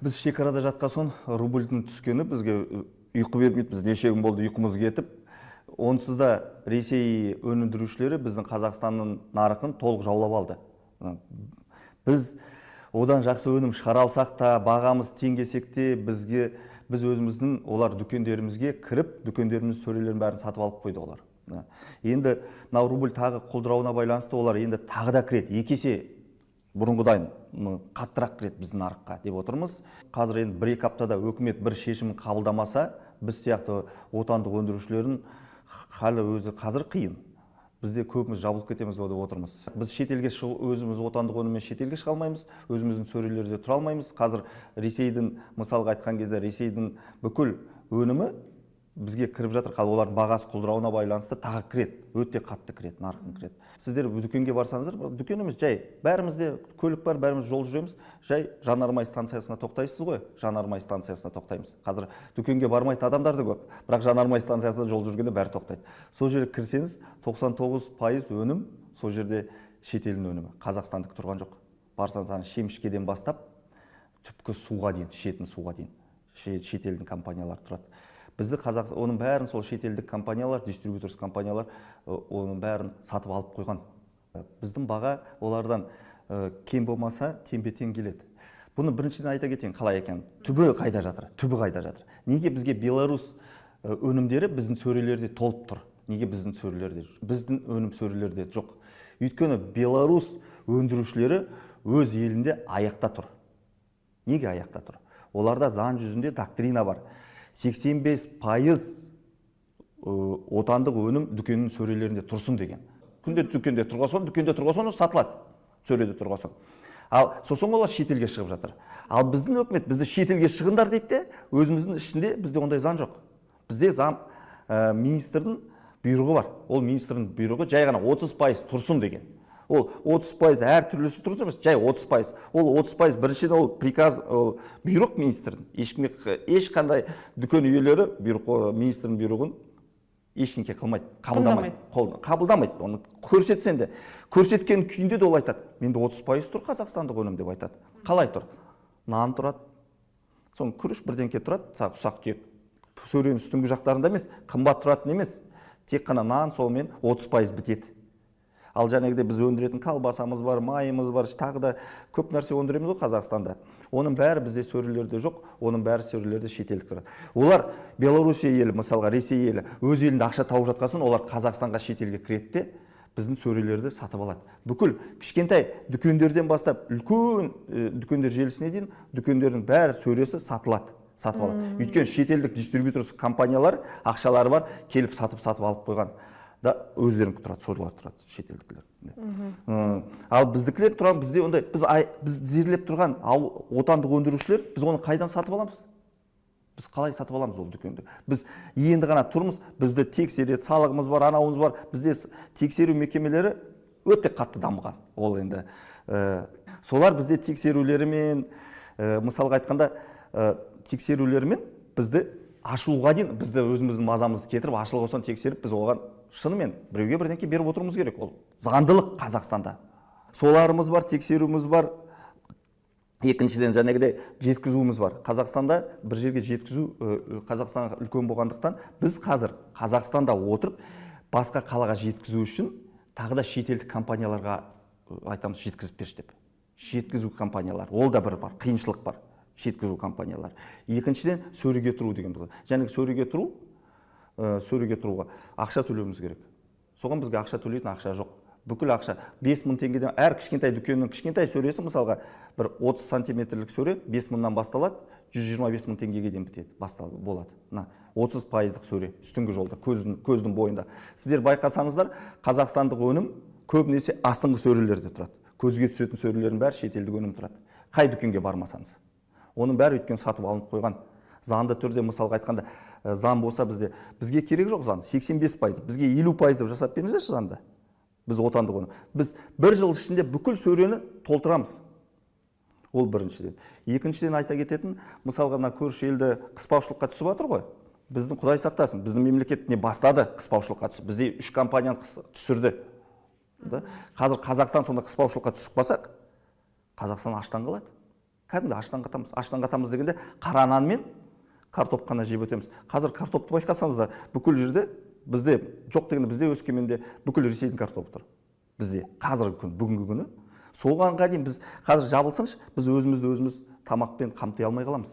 Біз шекарада жатқан соң рубльдің түскені бізге ұйқы бермейді. Біз неше күн болды ұйқымыз кетіп. Онсыз да Ресей өндірушілері біздің Қазақстанның нарығын толық жаулап алды. Біз одан жақсы өнім шығара алсақ та, бағамыз тең келсек те, біз өзіміздің олар дүкендерімізге кіріп, дүкендеріміздің сөрелерінің бәрін сатып алып қойды олар. Енді мынау рубль тағы құлдырауына байланысты олар енді тағы да кіреді, екі есе бұрынғыдан қаттырақ кіреді біздің нарыққа деп отырмыз. Қазір енді 1-2 аптада өкімет бір шешім қабылдамаса, біз сияқты отандық өндірушілердің халі өзі қазір қиын. Бізде көбіміз жабылып кетеміз деп отырмыз. Біз шетелге шығу, өзіміз отандық өніммен шетелге шыға алмаймыз, өзіміздің сөрелерде тұра алмаймыз. Қазір Ресейдің, мысалға айтқан кезде, Ресейдің бүкіл өнімі бізге кіріп жатыр. Қазір олардың бағасы құлдырауына байланысты тағы кіреді, өте қатты кіреді, нарықтың кіреді. Сіздер дүкенге барсаңыздар, дүкен емес, жай, бәрімізде көлік бар, бәріміз жол жүреміз, жай жанармай станциясына тоқтайсыз ғой, жанармай станциясына тоқтаймыз. Қазір дүкенге бармайтын адамдар да көп, бірақ жанармай станциясында жол жүргенде бәрі тоқтайды. Сол жерге кірсеңіз, 99% өнім сол жерде шетелдің өнімі, қазақстандікі тұрған жоқ. Барсаңыз, ана шемішкеден бастап түпкі суға дейін, ішетін суға дейін шетелдің компаниялары тұрады. Бізді қазақ, оның бәрін сол шетелдік компаниялар, дистрибьюторс компаниялар, оның бәрін сатып алып қойған. Біздің баға олардан кем болмаса теңбе-тең келеді. Бұны біріншіден айта кетейін, қалай екен? Түбі қайда жатыр? Түбі қайда жатыр? Неге бізге Беларусь өнімдері біздің сөрелерде толып тұр? Неге біздің сөрелерде? Біздің өнім сөрелерде жоқ. Өйткені Беларусь өндірушілері өз елінде аяқта тұр. Неге аяқта тұр? Оларда заң жүзінде доктрина бар. 85% отандық өнім дүкеннің сөрелерінде тұрсын деген. Күнде дүкенде тұрған соң, дүкенде тұрған соң сатылады, сөреде тұрған соң. Ал сосын олар шетелге шығып жатыр. Ал біздің өкімет бізді шетелге шығыңдар дейді де, өзіміздің ішінде бізде ондай заң жоқ. Бізде заң, министрдің бұйрығы бар. Ол министрдің бұйрығы жай ғана 30% тұрсын деген. Ол 30% әр түрлісі тұрсын емес, жай 30%. Ол 30% біріншіден ол приказ, ол бұйрық министрдің. Ешкімге, ешқандай дүкен иелері бұйрық, министрдің бұйрығын ештеңе қылмайды, қабылдамайды. Қабылдамайды. Оны көрсетсең де, көрсеткен күйінде де ол айтады. Менде 30% тұр қазақстандық өнім деп айтады. Қалай тұр? Нан тұрады. Соны күріш бірдеңке тұрады, ұсақ түйек. Сөренің үстіңгі жақтарында емес, қымбат тұратын емес. Тек қана нан сонымен 30% бітеді. Ал жәнегідей біз өндіретін колбасамыз бар, майымыз бар, тағы да көп нәрсе өндіреміз ғой Қазақстанда. Оның бәрі бізде сөрелерде жоқ, оның бәрі сөрелерде шетелдік тұрады. Олар Белоруссия елі, мысалға Ресей елі, өз елінде ақша тауып жатқан соң, олар Қазақстанға шетелге кіреді де, біздің сөрелерді сатып алады. Бүкіл кішкентай дүкендерден бастап үлкен дүкендер желісіне дейін дүкендердің бәрі сөресі сатылады. Сатып алады. Өйткені шетелдік дистрибьюторсыз компаниялар ақшалары бар, келіп сатып алып қойған. Да өздерін тұрады, сорылар тұрады шетелдікілер. Ал біздікілер тұрған, бізде ондай, біз тізерлеп тұрған отандық өндірушілер, біз оны қайдан сатып аламыз? Біз қалай сатып аламыз ол дүкенді? Біз енді ғана тұрмыз, бізді тексереді, салығымыз бар, анауымыз бар, бізде тексеру мекемелері өте қатты дамыған. Ол енді солар бізде тексерулерімен, мысалға айтқанда, тексерулерімен бізді ашылуға дейін, бізді өзіміздің мазамызды кетіріп, ашылған соң тексеріп, біз оған шынымен біреуге бірдеңке беріп отыруымыз керек. Ол заңдылық Қазақстанда. Соларымыз бар, тексеруіміз бар. Екіншіден жәнегідей жеткізуіміз бар. Қазақстанда бір жерге жеткізу, Қазақстан үлкен болғандықтан біз қазір Қазақстанда отырып басқа қалаға жеткізу үшін тағы да шетелдік компанияларға айтамыз жеткізіп берші деп. Жеткізу компаниялар, ол да бір бар, қиыншылық бар. Жеткізу компаниялар. Екіншіден сөреге тұру деген бұл. Және сөреге тұру, сөреге тұруға ақша төлеуіміз керек. Соған бізге ақша төлейтін ақша жоқ. Бүкіл ақша 5000 теңгеден әр кішкентай дүкеннің кішкентай сөресі, мысалға бір 30 сантиметрлік сөре 5000-нан басталады, 125 мың теңгеге дейін бітеді, басталады, болады. Мына 30%-лық сөре үстіңгі жолда, көздің бойында. Сіздер байқасаңыздар, қазақстандық өнім көбінесе астыңғы сөрелерде тұрады. Көзге түсетін сөрелердің бәрі шетелдік өнім тұрады. Қай дүкенге бармасаңыз. Оның бәрі өйткені сатып алынып қойған. Заңды түрде, мысалға айтқанда, заң болса бізде, бізге керек жоқ заң, 85%, бізге 50% деп жасап беріңіздерші заңды. Біз отандық өнім. Біз бір жыл ішінде бүкіл сөрені толтырамыз. Ол біріншіден. Екіншіден айта кететін, мысалға мына көрші елді қыспаушылыққа түсіп жатыр ғой. Біздің Құдай сақтасын, біздің мемлекет не бастады қыспаушылыққа түсіп. Бізде 3 компанияны түсірді. Да? Қазір Қазақстан сонда қыспаушылыққа түсіп қалсақ, Қазақстан аштан қалады. Кәдімгі аштан қатамыз. Аштан қатамыз дегенде қара нан мен картоп қана жеп өтеміз. Қазір картопты байқасаңыздар, бүкіл жерде, бізде жоқ дегенде, бізде Өскеменде бүкіл Ресейдің картобы тұр. Бізде қазіргі күн, бүгінгі күні. Соғанға дейін біз қазір жабылсыншы, біз өзімізді өзіміз тамақпен қамти алмай қаламыз.